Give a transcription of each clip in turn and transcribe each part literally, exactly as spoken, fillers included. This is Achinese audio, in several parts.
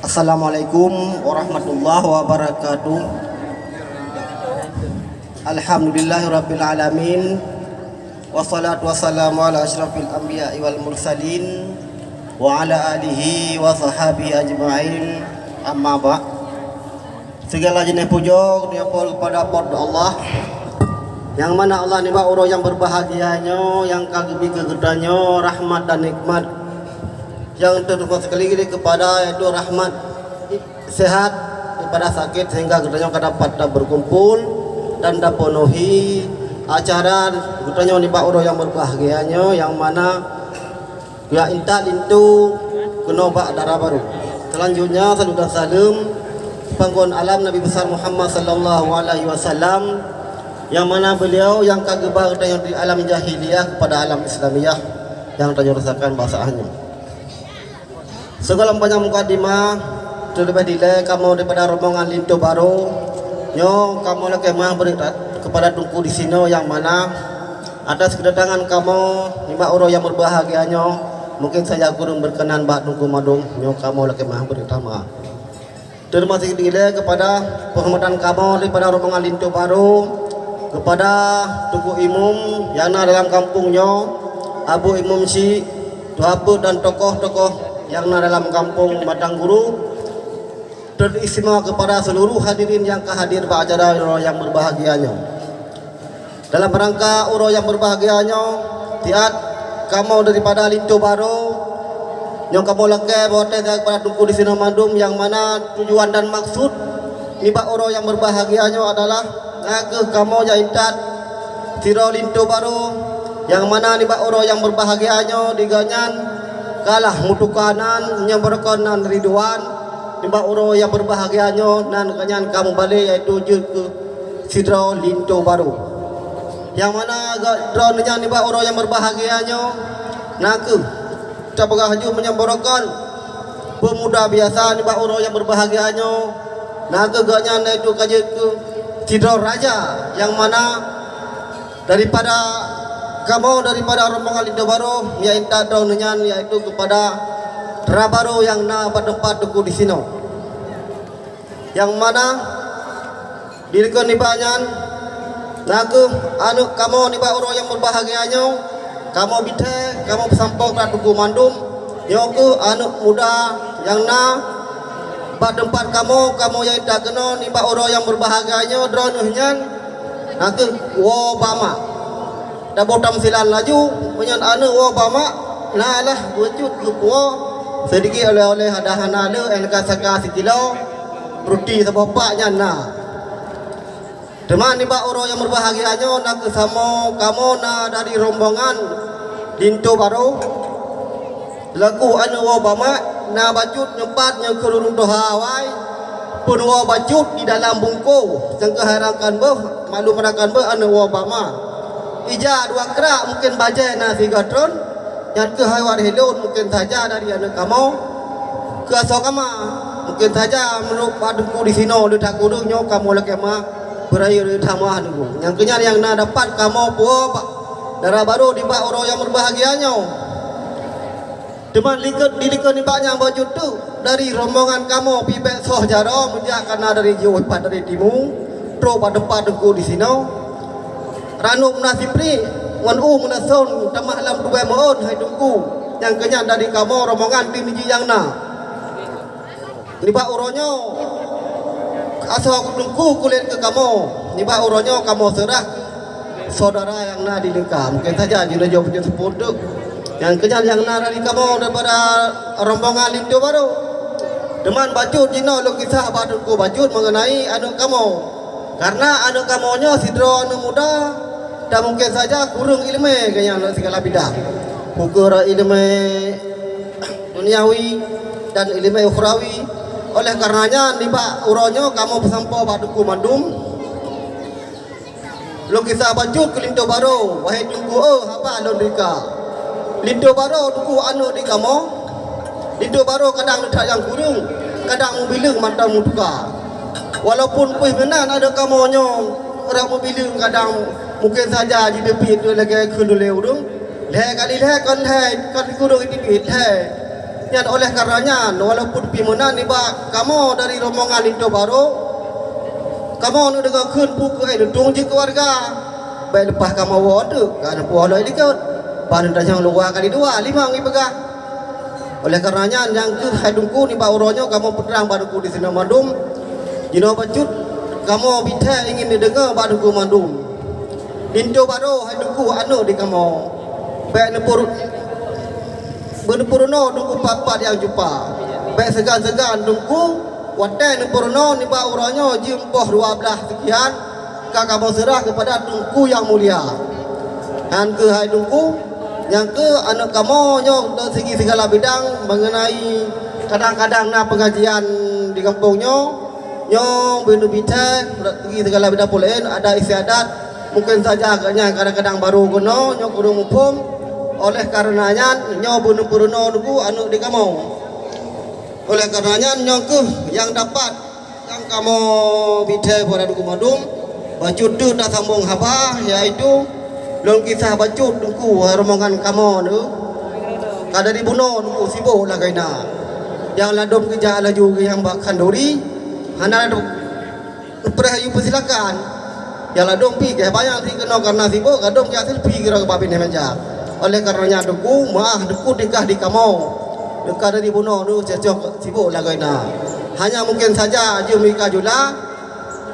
Assalamualaikum warahmatullahi wabarakatuh. Alhamdulillahirabbil alamin. Wassalatu wassalamu ala asyrafil anbiya'i wal mursalin wa ala alihi wa sahbihi ajma'in. Amma ba'd. Segala jeunèh pujoe geutanyoe po keupada Po teu Allah, nyang mana Allah nibak uroe nyang beubahgia nyoe nyang ka geubri keu geutanyoe rahmat dan nikmat nyang teutumpah sekali lagi keupada, yaitu rahmat sehat daripada sakét, sehingga geutanyoe ka dapat tabeukumpul dan tapeunuhi acara geutanyoe nibak uroe nyang beubahgia nyoe, nyang mana geujak intat linto keunoe bak dara barô. Seulanjutnya, salam dan saleuem Pangeran Alam Nabi Besar Muhammad sallallahu alaihi wasallam, nyang mana beliau nyang ka geuba geutanyoe dari alam jahiliyah keupada alam Islamiyah nyang tanyoe rasakan bak saát nyoe. Sigohlom panyang mukadimah, teuleubeh dilèe kamoe daripada rombongan linto barô nyoe kamoe lakèe meu'ah bri that keupada Teungku disinoe nyang mana atas keudatangan kamoe nibak uroe nyang beubahgia nyoe, mungken saja kureueng beukeunan bak Teungku mandum, nyoe kamoe lakèe meu'ah bri that meu'ah. Teurimong sikit dilèe keupada peuhormatan kamoe daripada rombongan linto barô keupada Teungku Imum nyang na dalam gampông nyoe, Abu Imum Syik, tuha peuet dan tokoh-tokoh nyang na dalam gampông Batang Guru, teuistimewa keupada seuluruh hadirin nyang ka hadir bak acara nyang beubahgia nyoe. Dalam rangka uroe nyang beubahgia nyoe, siat kamoe daripada linto barô nyoe kamoe lakèe bak watèe keupada Teungku disinoe mandum nyang mana tujuan dan maksud nibak uroe nyang beubahgia nyoe adalah na kheueh kamoe jak intat sidroe linto barô nyang mana nibak uroe nyang beubahgia nyoe di gobnyan ka lah meutuka nan meunyoe beureukon nan Ridwan, nibak uroe nyang beubahgia nyoe nan gobnyan ka meubalek yaitu jeuet keu sidroe linto barô. Nyang mana droeneuh nyan nibak uroe nyang beubahgia nyoe na kheueh tapeugah laju meunyoe beureukon peumuda biasa nibak uroe nyang beubahgia nyoe, na kheueh gobnyan yaitu ka jeuet keu sidroe raja nyang mana daripada kamoe daripada rombongan linto barô jak intat droeneuh nyan yaitu keupada dara barô nyang na bak teumpat Teungku disinoe. Nyang mana di likot nibak nyan na kheueh aneuk kamoe nibak uroe nyang beubahgia nyoe, kamoe bithée kamoe peusampoe keu Teungku mandum, nyoe kheueh aneuk muda nyang na bak teumpat kamoe, kamoe jak intat keunoe nibak uroe nyang beubahgia nyoe droeneuh nyan na kheueh woe bak mak. Taboh tamsilan laju, meunyoe aneuk woe bak mak na lah bacut geupuwoe, seudikit oleh-oleh ada hana le, N K saka sikilo, ruti saboh pak nyan na. Teuma nibak uroe nyang beubahgia nyoe na kheueh samoe kamoe na dari rombongan linto barô. Lagu aneuk woe bak mak na bacut nyoe pat nyang keu ureuëng tuha awai, peunoh woe bacut di dalam bungkôh, nyang keuh hai rakan beuh, maklum rakan beuh aneuk woe bak mak. Ija dua krak mungken bajée na sigoe tron, nyan keuh hai waréh lôn mungken saja dari aneuk kamoe. Keu asoe kama, mungken saja meunurot bak Teungku disinoe le that kureueng nyoe kamoe lakée meu'ah beurayeuk le that meu'ah Teungku. Nyang keu nyan nyang na dapat kamoe puwoe bak dara barô nibak uroe nyang beubahgia nyoe. Teuma likot, di likot nibak nyang bacut teuk dari rombongan kamoe pih bék soh jaroe meujak kana dari jiôh pat dari timu, trok bak teumpat Teungku disinoe. Ranub na sipriek, ngon u meunason tamah lam tubée meu'ôn hai Teungku, nyang keu nyan dari kamoe rombongan pih miji nyang na. Nibak uroe nyoe asoe Teungku kulét keu kamoe, nibak uroe nyoe kamoe seurah syedara nyang na di lingka. Mungken saja jinoe jok beujeuet seupôt teuk. Nyang keu nyan nyang na dari kamoe daripada rombongan linto barô. Teuma bacut jinoe lôn kisah bak Teungku bacut mengenai aneuk kamoe. Karena aneuk kamoe nyoe sidroe aneuk muda dan mungken saja kureueng iéleumé geuh nyan lam sigala bidang. Ukeue iéleumé duniawi dan iéleumé ukhrawi. Oleh karenanya nibak uroe nyoe kamoe peusampoe bak Teungku mandum. Lôn gisa bacut keu linto barô, wahé Teungku, oh, haba lôn rika. Linto barô Teungku aneuk di kamoe. Linto barô kadang le that nyang kureueng, Kadang mubileung mantong meutuka. Walaupun pih meunan adak kamoe nyoe rab mubileung, kadang mungken saja jibiet lagée kheun lé ureuëng. Lhée kali lhée kon lhée, kon kureueng jibiet lhée. Nyan oleh karena nyan, walaupun pih meunan nibak kamoe dari rombongan linto barô, kamoe neudeungoe kheun peue keu ai neutueng jih keuluwarga. Bék leupah kamoe woe teuk, ka neupuoh lom likot. Bah neutajang luwa kali dua, limong ipeugah. Oleh karena nyan, nyang kheueh hai Teungku, nibak uroe nyoe kamoe peutrang bak Teungku disinoe mandum. Jinoe bacut kamoe bithée ingin neudeungoe bak Teungku mandum. Linto barô hai Teungku aneuëk di kamoe. Bék neupur-, beuneupeurunoe Teungku pat-pat nyang cupa. Bék seugan-seugan Teungku, watée neupeurunoe nibak uroe nyoe jeuem poh dua blaih sekian, ka kamoe seurah keupada Teungku nyang mulia. Nyan kheueh hai Teungku, nyang kheueh aneuëk kamoe nyoe dari segi sigala bidang mengenai kadang-kadang na pengajian di gampông nyoe, nyoe beuneubithée dari segi sigala bidang peue laén, adat istiadat, mungken saja agaknya kadang-kadang barô keunoe, nyoe kureueng muphom. Oleh karena nyan, nyoe beuneupeurunoe Teungku aneuëk di kamoe. Oleh karena nyan, nyoe kheueh nyang dapat nyang kamoe bithée bak Teungku mandum, bacut teuk tasambong haba, yaitu lôn kisah bacut Teungku rombongan kamoe nyoe. Ka dari bunoe Teungku sibok lagée na. Nyang ladôm geujak laju geuh nyang bak khanduri, hana neupreh ayue peusilakan. Nyang ladôm pih geuh banyak si keunoe karena sibok, gadôm jak selfie kira bak binéh meja. Oleh karena nyan Teungku, meuáh Teungku tingkah di kamoe. Teuka dari bunoe nyoe cocok sibok lagée na. Hanya mungken saja jeuem ika jula,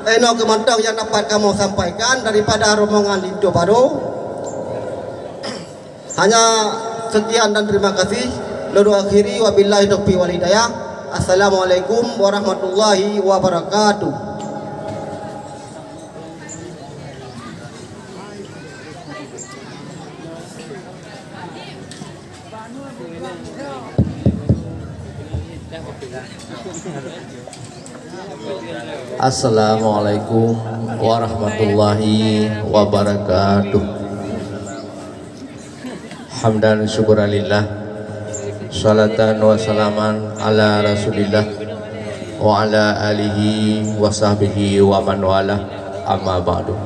inoe keu mantong nyang dapat kamoe sampaikan daripada rombongan linto barô. Hanya sekian dan terima kasih. Lôn akhiri, wabillahi taufiq wal hidayah. Assalamualaikum warahmatullahi wabarakatuh. Assalamualaikum warahmatullahi wabarakatuh. Hamdan syukuran lillah, salatan wa salaman ala Rasulillah, wa ala alihi wa sahbihi wa man walah, amma ba'du.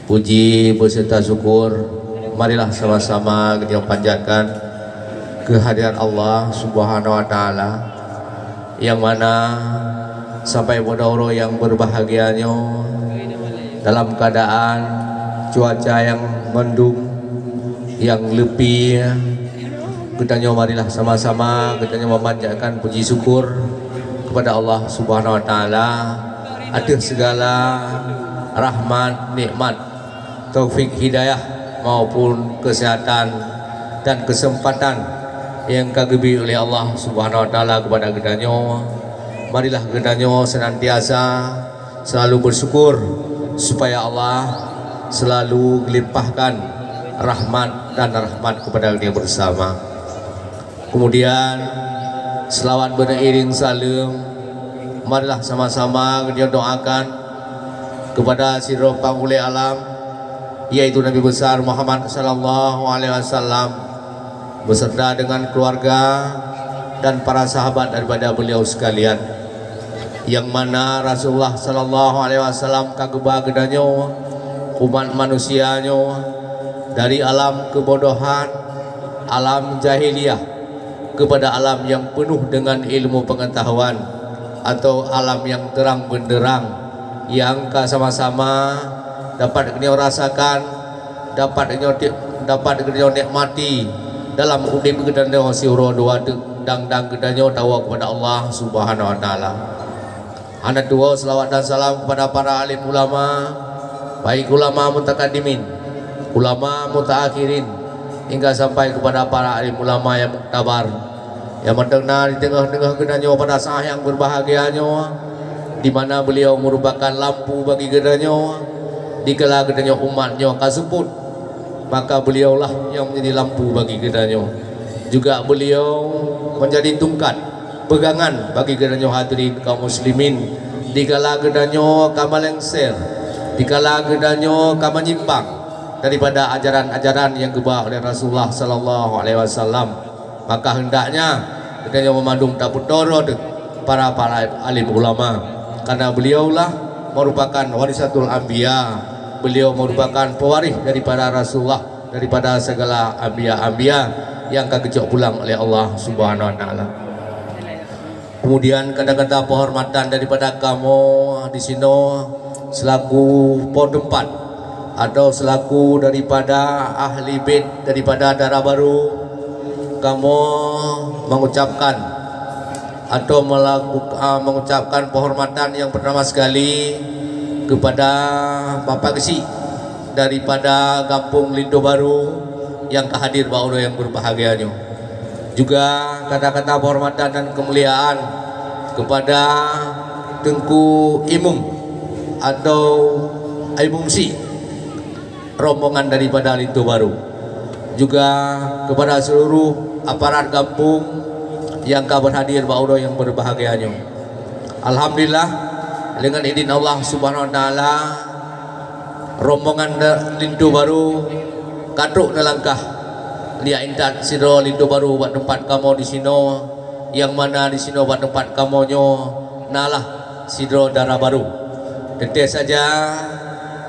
Puji beserta syukur marilah sama-sama geutanyoe panjatkan kehadirat Allah Subhanahu wa Taala, nyang mana sampai pada uroe nyang berbahagia nyoe dalam keadaan cuaca nyang mendung, nyang leupie, geutanyoe marilah sama-sama geutanyoe memanjatkan puji syukur kepada Allah Subhanahu wa Taala ateueh segala rahmat, nikmat, taufik hidayah maupun kesehatan dan kesempatan nyang ka geubri oleh Allah Subhanahu wa Taala kepada geutanyoe. Marilah geutanyoe senantiasa selalu bersyukur supaya Allah selalu gelimpahkan rahmat dan rahmat kepada geutanyoe bersama. Kemudian, selawat beriring saleuem, marilah sama-sama geutanyoe doakan kepada sidroe panghulée alam, yaitu Nabi Besar Muhammad sallallahu alaihi wasallam, beserta dengan keluarga dan para sahabat daripada beliau sekalian, nyang mana Rasulullah sallallahu alaihi wasallam ka geuba geutanyoe, umat manusia nyoe, dari alam kebodohan, alam jahiliyah, kepada alam nyang peunoh dengan ilmu pengetahuan, atau alam nyang terang benderang, nyang ka sama-sama dapat geutanyoe rasakan, dapat geutanyoe ti-, dapat geutanyoe nikmati dalam udeb geutanyoe siuroe dua teuk, dang-dang geutanyoe tawoe kepada Allah Subhanahu wa Taala. Hana tuwoe selawat dan salam kepada para alim ulama, baik ulama mutakadimin, ulama mutaakhirin, hingga sampai kepada para alim ulama nyang muktabar, nyang mantong na di teungoh-teungoh geutanyoe pada saat nyang berbahagia nyoe, di mana beliau merupakan lampu bagi geutanyoe, dikala geutanyoe umat nyoe ka seupôt, maka beliaulah nyang menjadi lampu bagi geutanyoe. Juga beliau menjadi tungkat pegangan bagi geutanyoe hadirin kaum muslimin, dikala geutanyoe ka malengser, dikala geutanyoe ka menyimpang daripada ajaran-ajaran nyang geuba oleh Rasulullah sallallahu alaihi wasallam, maka hendaknya geutanyoe meumandum tapeutoro teuh para, para alim ulama, karena beliaulah merupakan warisatul anbiya, beliau merupakan pewaris daripada Rasulullah, daripada segala anbiya-anbiya yang ka geucok pulang oleh Allah Subhanahu wa Taala. Kemudian kata-kata penghormatan daripada kamoe di sinoe selaku po teumpat atau selaku daripada ahli bait daripada dara barô, kamoe mengucapkan atau melaku-, ah, mengucapkan penghormatan yang pertama sekali kepada Bapak Geuchik daripada Gampông Linto Barô yang ka hadir bak uroe nyang berbahagia nyoe. Juga kata-kata penghormatan dan kemuliaan kepada Teungku Imum atau Imum Chik rombongan daripada Linto Barô. Juga kepada seluruh aparat gampông yang ka berhadir bak uroe nyang berbahagia nyoe. Alhamdulillah, dengan idin Allah Subhanahu wa Taala, rombongan da-, Linto Barô ka trok neulangkah lia intat sidroe Linto Barô bak teumpat kamoe di sinoe, nyang mana di sinoe bak teumpat kamoe nyoe nalah sidroe dara barô. Teuntèe saja,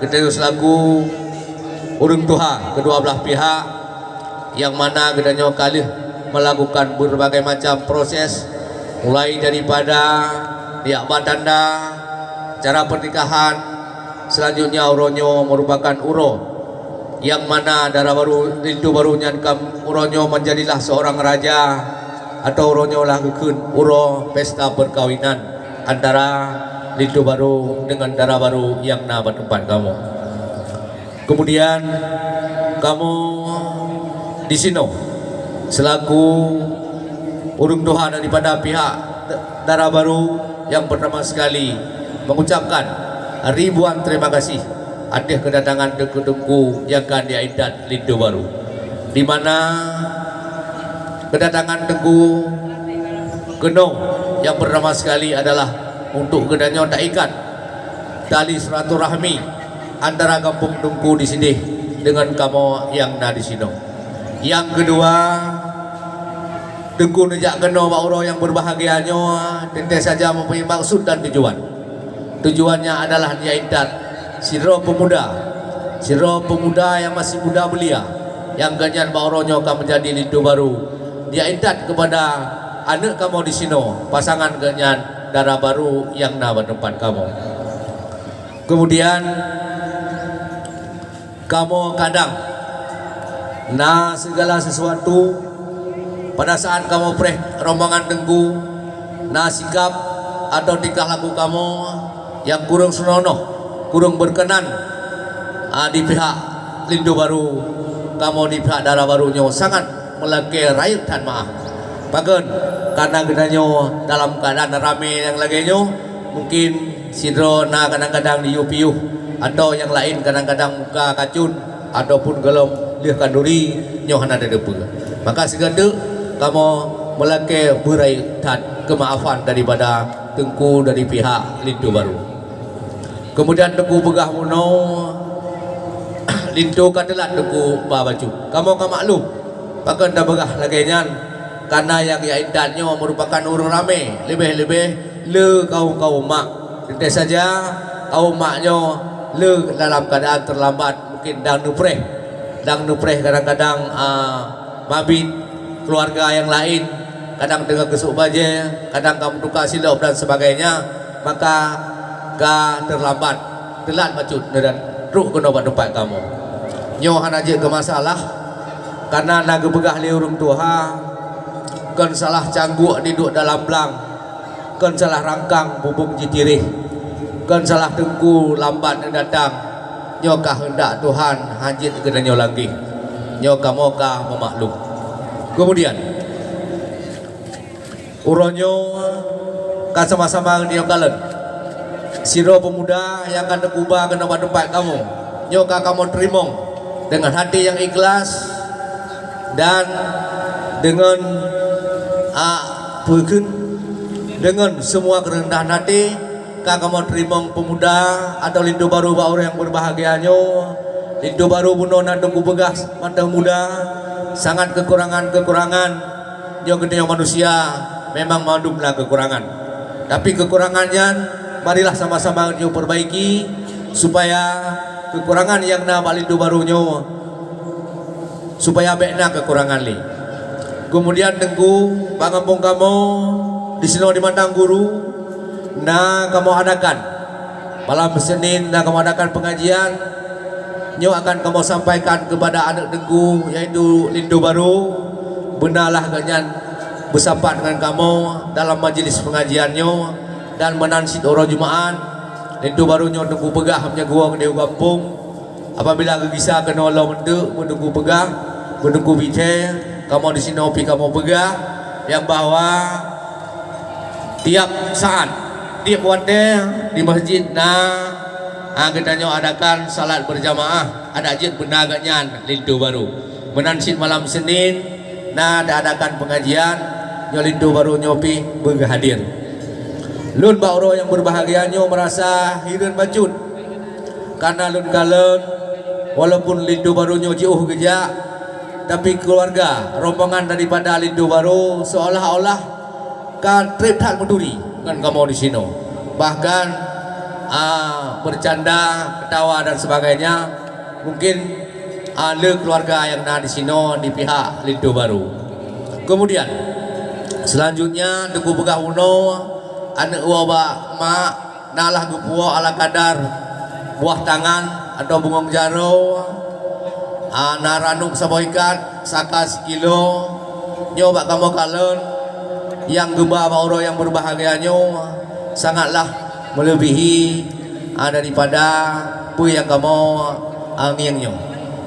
geutanyoe selaku ureueng tuha kedua belah pihak, nyang mana geutanyoe ka lheueh melakukan berbagai macam proses, mulai daripada yak ba tanda, acara pernikahan, selanjutnya uroe nyoe merupakan uroe nyang mana dara barô, Linto Barô nyan kam uroe nyoe menjadilah seorang raja, atau uroe nyoe lah geukheun uroe pesta perkawinan antara Linto Barô dengan dara barô nyang na bak teumpat kamoe. Kemudian kamoe di sinoe selaku ureueng tuha daripada pihak dara barô, nyang pertama sekali mengucapkan ribuan terima kasih ateueh kedatangan teungku-teungku nyang ka lia intat Linto Barô, di mana kedatangan teungku keunoe nyang pertama sekali adalah untuk geutanyoe taikat tali silaturahmi antara gampông teungku di sideh deungon kamoe nyang na di sinoe. Nyang keudua, teungku neujak keunoe bak uroe nyang berbahagia nyoe teuntèe saja mempunyai maksud dan tujuan. Tujuannya adalah lia intat sidroe peumuda, sidroe peumuda nyang masih muda belia, nyang geuhnyan bak uroe nyoe ka meujadi Linto Barô. Lia intat keupada aneuk kamoe di sinoe, pasangan geuhnyan dara barô nyang na bak teumpat kamoe. Kemudian, kamoe kadang na segala sesuatu pada saat kamoe preh rombongan teungku, na sikap atau tingkah laku kamoe nyang kureueng seunonoh, kureueng berkenan, a, di pihak Linto Barô, kamoe di pihak dara barô nyoe sangat meulakèe rayeuk that meu'ah. Pakon? Karena geutanyoe dalam keuadaan ramè nyang lagèe nyoe, mungkin sidroe na kadang-kadang jiyue piôh, atau nyang laén kadang-kadang muka kacun, ataupun gohlom lheueh khanduri nyoe hana tateupeue. Maka sigoe teuk kamoe meulakèe beurayeuk that keumaafan daripada teungku dari pihak Linto Barô. Kemudian teungku peugah bunoe, Linto ka teulat teungku ba bacut. Kamoe ka maklum, pakon tapeugah lagèe nyan, karena nyang lia intat nyoe merupakan ureueng ramè, leubeh-leubeh le kaum-kaum mak. Teuntèe saja, kaum mak nyoe le dalam keuadaan teulambat, mungkin dang neupreh. Dang neupreh kadang-kadang, a, mabit keuluwarga nyang laén, kadang teungoh geusôk bajèe, kadang ka meutuka silop dan sebagainya, maka ka teulambat, teulat bacut neudan trok keunoe bak teumpat kamoe. Nyoe hana jeuet keu masalah, karena na geupeugah lé ureueng tuha, kon salah cangguek jiduek dalam blang, kon salah rangkang bubông jitiréh, kon salah teungku lambat neudatang. Nyoe ka keundak Tuhan, hana jeuet geutanyoe lagèe. Nyoe kamoe ka meumaklum. Kemudian, uroe nyoe ka sama-sama geutanyoe kalon. Sidroe peumuda nyang ka teukuba keunoe bak teumpat kamoe. Nyoe ka kamoe teurimong deungon haté nyang ikhlas dan deungon, a, peue kheun, deungon seumua keureundahan haté ka kamoe teurimong peumuda atau linto barô bak uroe nyang beubahgia nyoe. Linto barô bunoe na teungku peugah mantong muda, sangat keukurangan-keukurangan. Nyoe geutanyoe manusia memang mandum na keukurangan. Tapi keukurangan nyan, marilah sama-sama nyoe peubaiki, supaya keukurangan nyang na bak linto barô nyoe, supaya bék na keukurangan lé. Keumudian Teungku, bak gampông kamoe, disinoe di Matang Guru, na kamoe adakan. Malam Senin na kamoe adakan peungajian. Nyoe akan kamoe sampaikan keupada aneuk Teungku, yaitu linto barô. Beunalah gobnyan beusapat ngon kamoe dalam majlis peungajian nyoe, dan meunan cit uroe Jumaat, linto barô nyoe Teungku peugah meunyoe geuwoe keudéh u gampông. Apabila geugisa keunoe lom eunteuk, beuteungku peugah, beuteungku bicée, kamoe disinoe pih kamoe peugah, nyang bahwa tiap saat, tiep watée di masjid na, ha, geutanyoe adakan salat berjamaah, adak jeuet beuna gobnyan linto barô. Meunan cit malam Senin na taadakan peungajian, nyoe linto barô nyoe pih beuhadér. Lôn bak uroe nyang beubahgia nyoe meurasa hireuen bacut. Kareuna lôn kalon, walaupun linto barô nyoe jiôh geujak, tapi keuluwarga rombongan daripada linto barô seolah-olah ka treb that meuturi ngon kamoe disinoe. Bahkan, a, beucanda, keutawa dan sebagainya, mungkin, a, le keuluwarga nyang na disinoe di pihak linto barô. Keumudian, seulanjutnya, Teungku peugah bunoe, aneuk woe bak mak, na lah geupuwoe ala kadar buah tangan atau bungong jaroe, a, na ranub saboh ikat, saka sikilo. Nyoe bak kamoe kalon nyang geuba bak uroe nyang beubahgia nyoe sangatlah meuleubihi, a, daripada peue nyang kamoe, a, ngieng nyoe.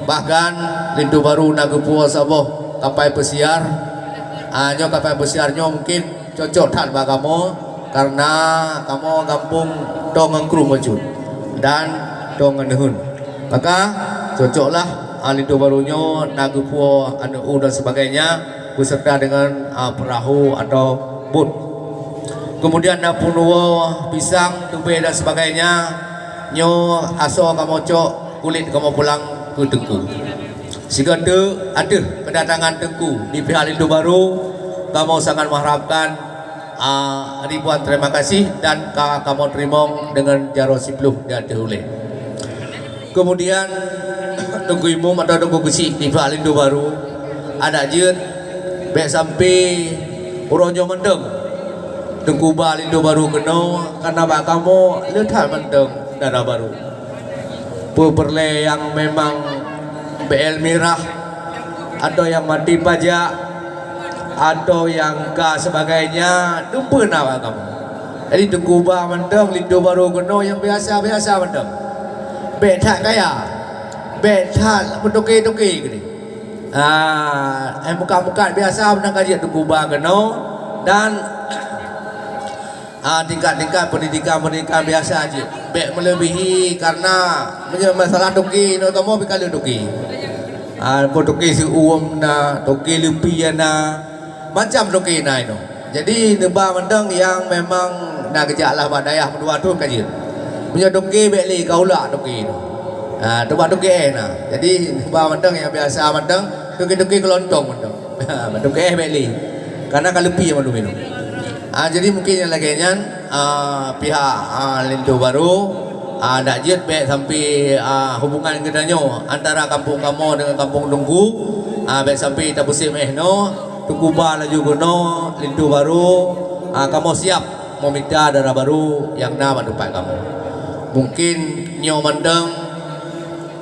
Bahkan linto barô na geupuwoe saboh kapai peusiar. A, nyoe kapai peusiar nyoe mungkin cocok that bak kamoe, kareuna kamoe gampông toe ngon krueng bacut dan toe ngon neuheun. Maka, cocoklah, a, linto barô nyoe na geupuwoe aneuk u dan sebagainya, beserta dengan, a, peurahô atau bot. Keumudian na peunuwoe pisang, tubée dan sebagainya, nyoe asoe kamoe cok, kulét kamoe pulang keu Teungku. Sigoe teuk ateueh keudatangan Teungku di pihak linto barô, kamoe sangat meuharapkan, a, ribuan terima kasih dan ka kamoe teurimong deungon jaroe siploh di ateueh ulée. Keumudian, Teungku Imum atau Teungku Geuchik di pihak linto barô, adak jeuet bék sampai uroe nyoe mantong Teungku ba linto barô keunoe, kareuna bak kamoe le that mantong dara barô. Peue peureulée nyang memang B L mirah, atau nyang maté pajak, atau nyang ka sebagainya, dumpeue na bak kamoe. Jadi Teungku ba mantong linto barô keunoe nyang biasa-biasa mantong. Bék that kaya, bék that meutoke-toke keudeh. Ah, eh, mukat-mukat biasa mantong ka jeuet Teungku ba keunoe dan Ah, tingkat-tingkat pendidikan-pendidikan biasa cit. Bék meuleubihi, kareuna meunyoe masalah toke, inoe kamoe pih ka lheueh toke. Ah, peue toke seu-uem na, toke leupie na, macam toke na inoe. Jadi, neuba mantong nyang memang na geujak lah bak dayah meudua thon ka jeuet. Meunyoe toke bék lé, ka ulak toke inoe. Ah, teuba toke éh na. Jadi, neuba mantong nyang biasa mantong, toke-toke keulontong mantong. Toke éh bék lé. Kareuna ka leupie mandum inoe. Ah, jadi mungkin nyang lagée nyan, ah, pihak, ah, linto barô, ah, dak jeuet bék sampai, ah, hubungan geutanyoe antara kampung kamoe deungon kampung Teungku, ah, bék sampai tapeusim éh noe, Teungku ba laju keunoe linto barô, ah, kamoe siap meumita dara barô nyang na bak teumpat kamoe. Mungkin nyoe mantong,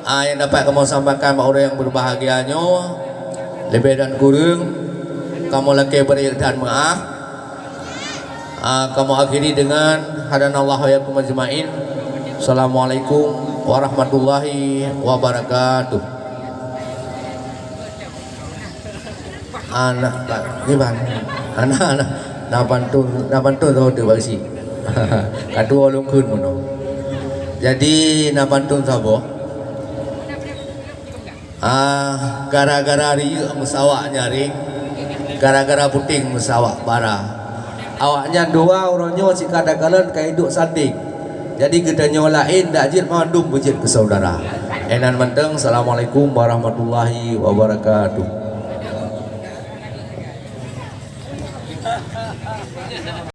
ah, nyang dapat kamoe sampaikan bak ureuëng nyang beubahgia nyoe. Leubeh dan kureueng, kamoe lakée bri dan meuáh. Ah, kamoe akhiri dengan hadanallahu wa iyyakum ajmain. Assalamualaikum warahmatullahi wabarakatuh. Anak, Pak, ni, Bang. Anak, anak. Na pantun, na pantun saboh tu, Pak Geuchik. Ka tuwoe lôn kheun bunoe. Jadi, na pantun saboh. Ah, gara-gara riyeuk meusawak nyaring, gara-gara puténg meusawak bara. Awaknyan dua uroe nyoe cit ka takalon ka iduek sandeng. Jadi geutanyoe laén dak jeuet mandum beujeuet keu saudara. Inan mantong, Assalamualaikum warahmatullahi wabarakatuh.